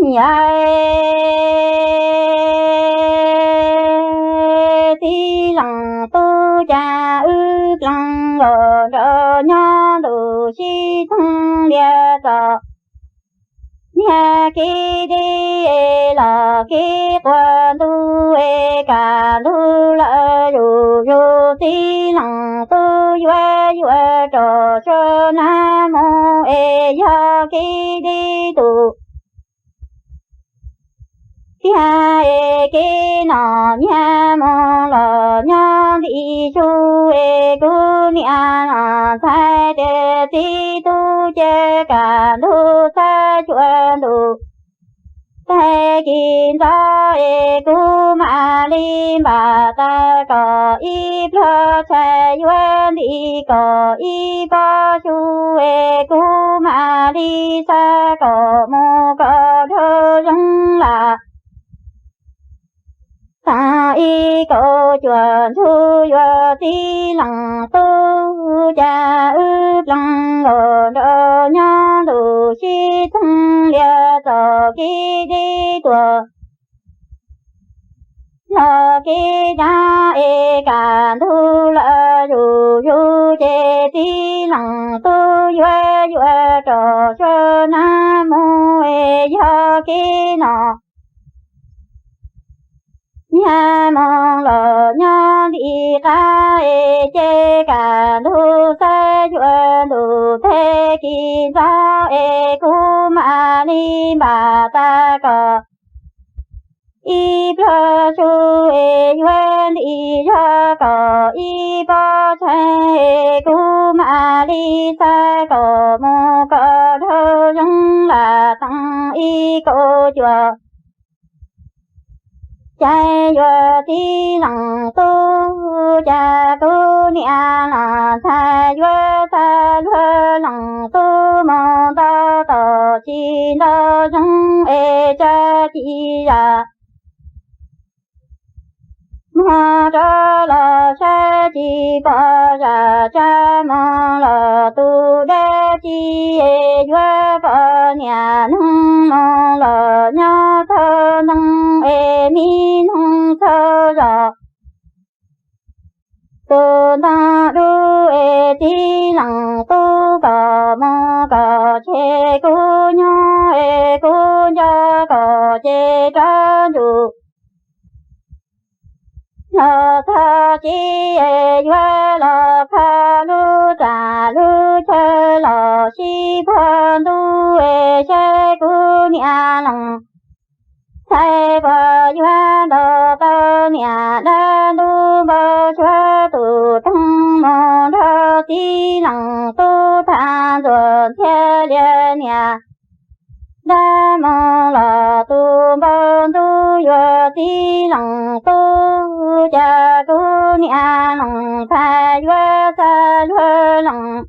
Niam, txiv leej tub, cas wb plees los nrog nyob ntuj sib txeeb lias txom. Niag kev deb los kev quas ntuj es, kaj ntug lawm zuj zus, txiv leej tub, yuav yuav rau sua nag mus es yog kev deb tus tiag es kev noj nyiaj mus los nyob nti su es, kuv niam los ntxhais tias txiv tub, ces kaj ntug xav xyuas ntuj tais kis ntxov es, kuv mam li npaj tas kom ib pluag tshais, yuav nti kom ib pob su es, kuv mam li xa kom mus kom dhau zoo lam. Taag ib kaum cuaj ntsug yuav txiv leej tub, cas wb plees los nrog nyob ntuj sib txeeb lias txom, kev deb tuaj los kev dav es, kaj ntug lawm zuj zus, ces txiv leej tub, yuav yuav rau sua nag mus es yog kev noj nyiaj mus los nyob nti qab es, ces kaj ntug xav xyuas ntuj tais kis ntxov es, kuv mam li npaj tas kom ib pluag su es, yuav nti zog kom ib pob tshais es, kuv mam li xa kom mus kom dhau zoo lam. Taag ib kaum cuaj, ces yuav txiv leej tub, cas kuv niam los ntxhais yuav xa luag leej tub mus nto tom tsis nto zoo es, tsam tsis yam muag rov los saib tsis pom zaj, tsam mus los tus dab tsi es, yuav pom niam neeg mus los nyob txog ntoo es, mi neeg txog zos tus ntoo dub es, txiv leej tub, kom mus kom tseg kuv nyob es, kuv nco kom ces rov ntsug los txog tsev es, yuav los kho lub txaj lub chaw los sib puag ntuj es, saib kuv niam leej ntxhais puas yuav ntaus tau niam dab ntub npau suav tus toog mus nrog txiv leej tub, thav ntxuav ntxhias lias niam dab mus los tus npau ntuj yuav txiv leej tub, cas kuv niam leej ntxhais yuav xa luag leej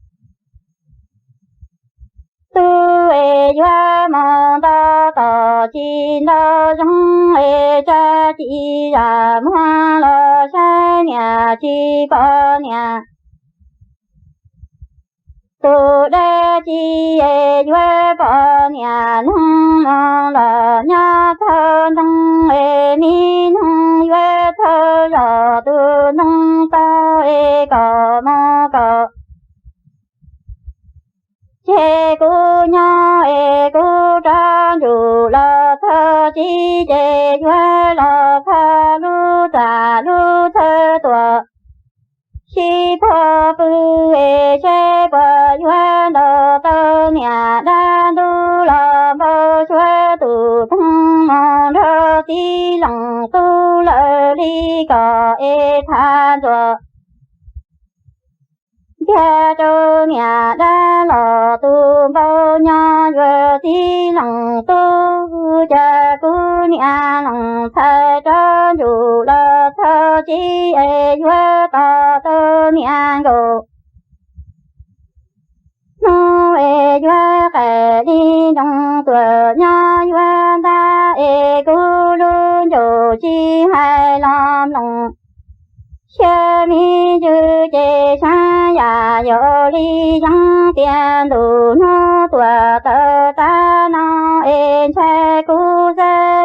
tub es, yuav mus nto tom tsis nto zoo es, tsam tsis yam muag los saib niam tsis pom niam tus dab tsi es, yuav pom niam neeg mus los nyob txog ntoo es, mi neeg yuav txog zos tus ntoo tau es, kom mus kom tseg kuv nyob es, kuv rov ntsug los txog tsev ces, yuav los kho lub txaj lub chaw tuaj sib puag pw es, saib puas yuav ntaus tau niam dab ntub los npau suav tus toog mus nrog txiv leej tub lawm li, kom es thav ntxuav ntxhias rau niam dab los tus npau nyob yuav txiv leej tub, cas kuv niam leej ntxhais rov ntsug los txog tsev es, yuav tos tau niam nkaus hnub es, yuav qaim li nroos tuaj nyob yuav ntag es, kuv lub ncaus tsis hais los mloog. Siab me ntsis ces saib yam yog li yeeb tias, ntuj hnub tuaj tawm tag no es, ntshai kuv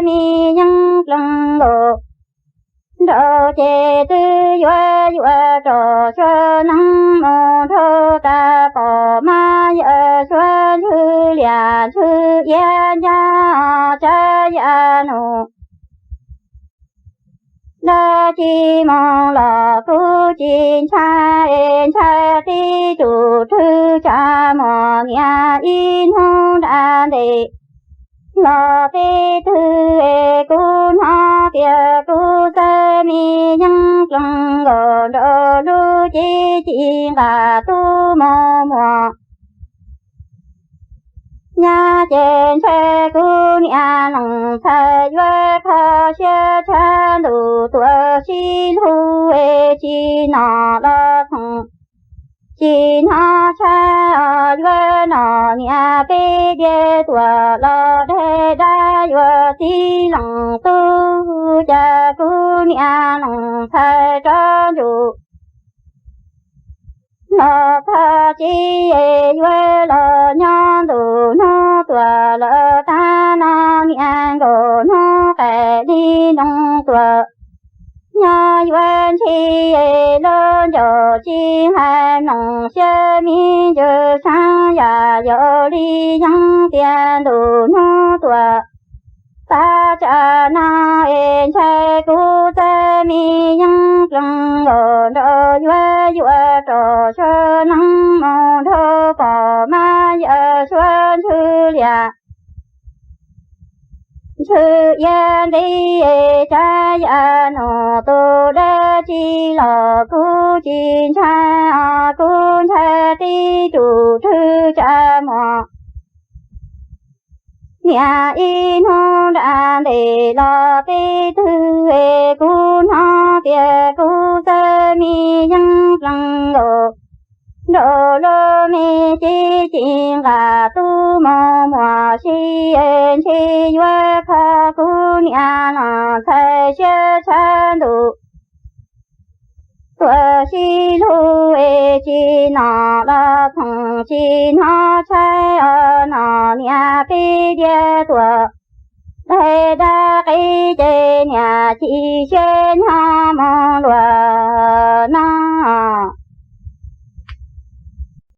me yeeb plees nkaus nraud ces twb yuav yuav rau xyuas neeb mus nrhau tas pom mas yawm suav ntxhw liam ntxhw iab ncaj os tsav yam nus. Dab tsi mus los kuv tsis ntshai, ntshai tib tug rwg tsa muag niam ib hnub nra ntes los peb twg es kuv hnov tias kuv txawj me yeeb plees nkaus nraum lub cev ci nqa tub mus muag. Nyab ces ntshai kuv niam lees txhais yuav kho siab tshav ntuj tuaj sib hlub es tsis nom los txhoov, tsis hnov tshaib os yuav nom niam peb diav tuaj los dai dab yuav txiv lees tub cas kuv niam lees txhais rov ntsum los txog tsis yuav los nyob ntuj hnub tuaj lawm tag no niam nkaus hnub qaim li nroo tuaj. Nyob yuav ntshis lub ncauj tsis hais mloog siab me ntsis saib yam yau li yeeb tias ntuj hnub tuaj. Pab tsam no es ntshai kuv txawj me yeeb plees nkaus nraud yuav yuav rau xyuas neeb mus nrhau pom mas yawm suav ntxhw liam ntxhw iab ntxiv tsav yam nus tus dab tsi los kuv tsis ntshai os kuv ntshai tib tug rwg tsa muag niam ib hnub nra ntes los peb twg es kuv hnov tias kuv txawj me yeeb plees nkaus nraum lub me cev ci nqa tub mus muag si es ntshis yuav kho kuv niam lees txhais siab tshav ntuj tuaj sib hlub es tsis nom los txhoov tsis hnov tshaib os nom niam peb diav tuaj dai dab qis ces niam cis siab nyob mus luag no.